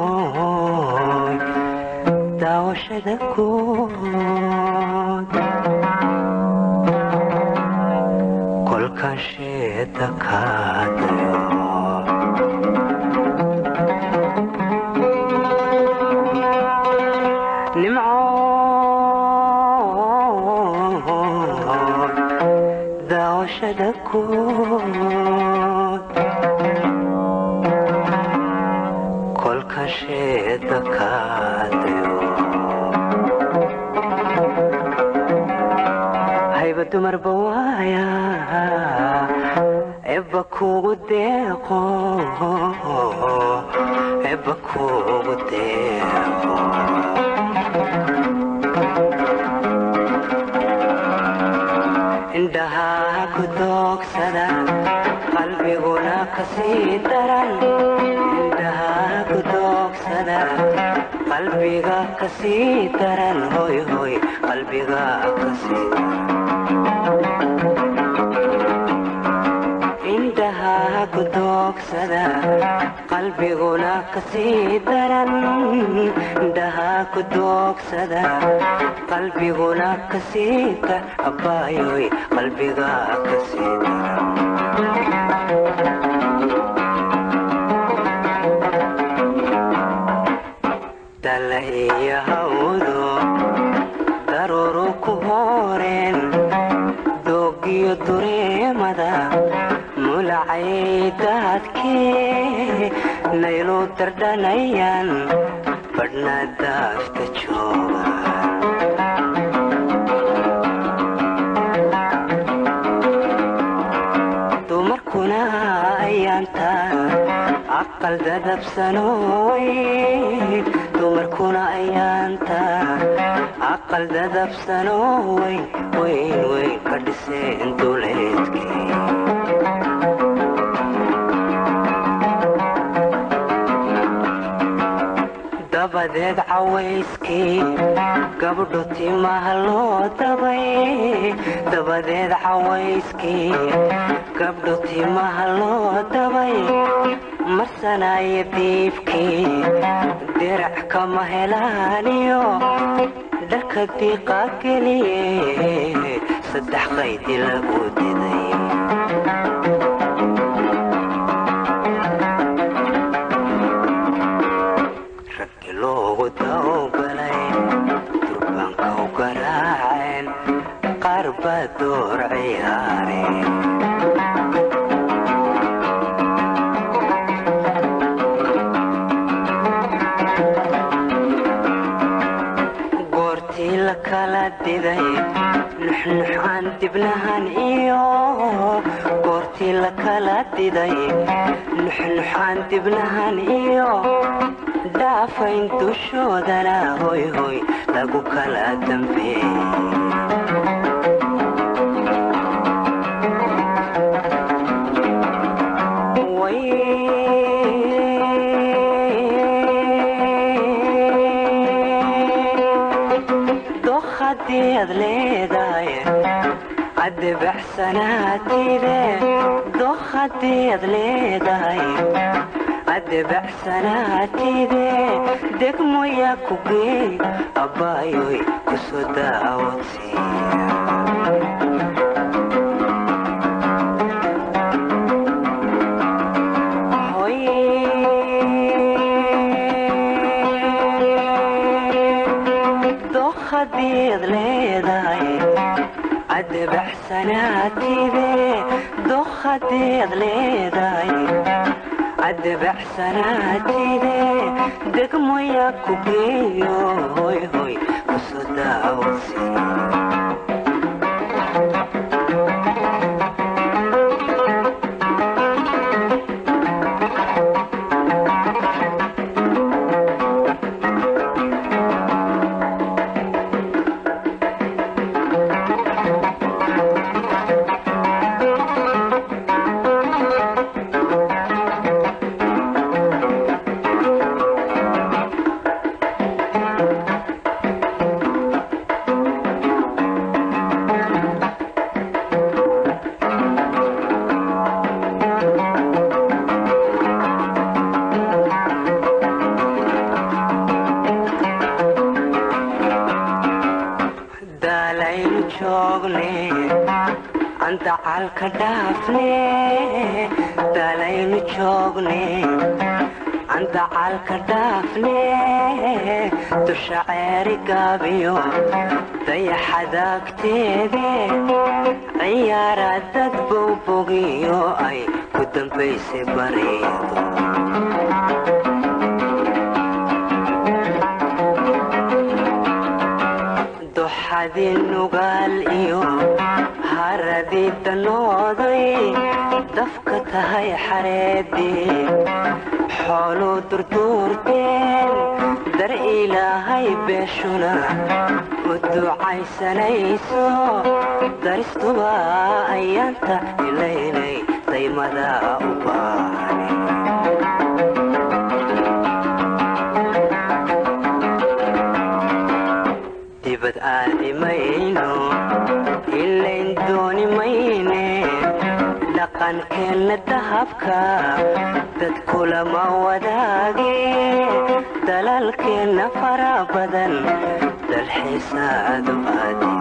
Nimcooy daawashada guud, kolkaan sheeda kaadayo. Nimcooy daawashada guud, kolkaan sheeda kaadayo. Hayba dumarba waaya, ebba kugu deeqo, ebba kugu deeqo. Indhaha ku doogsada, qalbiguna kasii daran. Indhaha ku doogsada, qalbiga kasii daran, hoy hoy, qalbiga kasii daran. Indhaha ku doogsada, qalbiguna kasii daran. Indhaha ku doogsada, qalbiguna kasii dar, abbaayoy, qalbiga kasii daran. Dala iyo hawdo daruuru ku hooreen, doogiyo dureemada mulacay, daadkee naylu dardhanayaan, badhna daafta jooga. Dumarkuna ayaanta aqal dadabsanooy, dumarkuna ayaanta aqal dadabsanoo weyn weyn weyn ka dhiseen duleedkii. Dabadeed cawayskii gabdho timaha loo dabay, dabadeed cawayskii gabdho timaha loo dabay, marsanaayo diibkii dirac kama helaaniyo dharka diiqaa geliye, saddex qaydi lagu diday. Raggi loogu dawgalay durbaanka u garaaceen, qaar baa door ciyaareen. Goortii la kala diday nuxnuxaan dibnahan iyo, goortii la kala diday nuxnuxaan dibnahan iyo dhaafayn dushoodana, hoy hoy, lagu kala dambeeyey. Dokhadii ad leedahay caddebaxsanaatide, dokhadii ad leedahay caddebaxsanaatide, degmoyaa ku geey, abbaayoy, kusoo daawadsiiya. Dokhadiid leedahay caddebaxsanaatide, dokhadiid leedahay caddebaxsanaatide, degmoyaa ku geeyo, hoy hoy, kusoo daawadsiiya. Joogne andacalka dhaafne, dalaynu joogne andacalka dhaafne, dusha ceeri gaabiyo dayaxadaagteede, ciyaara dad bowbogiyo ay ku dambaysay bareedo. Duxadii Nugaal iyo haradii danooday, dafka tahay xareedii, xooluu durduurteen, dar Ilaahay beeshuna u ducaysanayso, daristuba ayaanta ilaynay daymada u baahane. Dibad aadi mayno, ilayn dooni mayne, dhaqankeenna dahabka dad kulama wadaage, dalalkeenna fara badan dalxiisaadu aadi.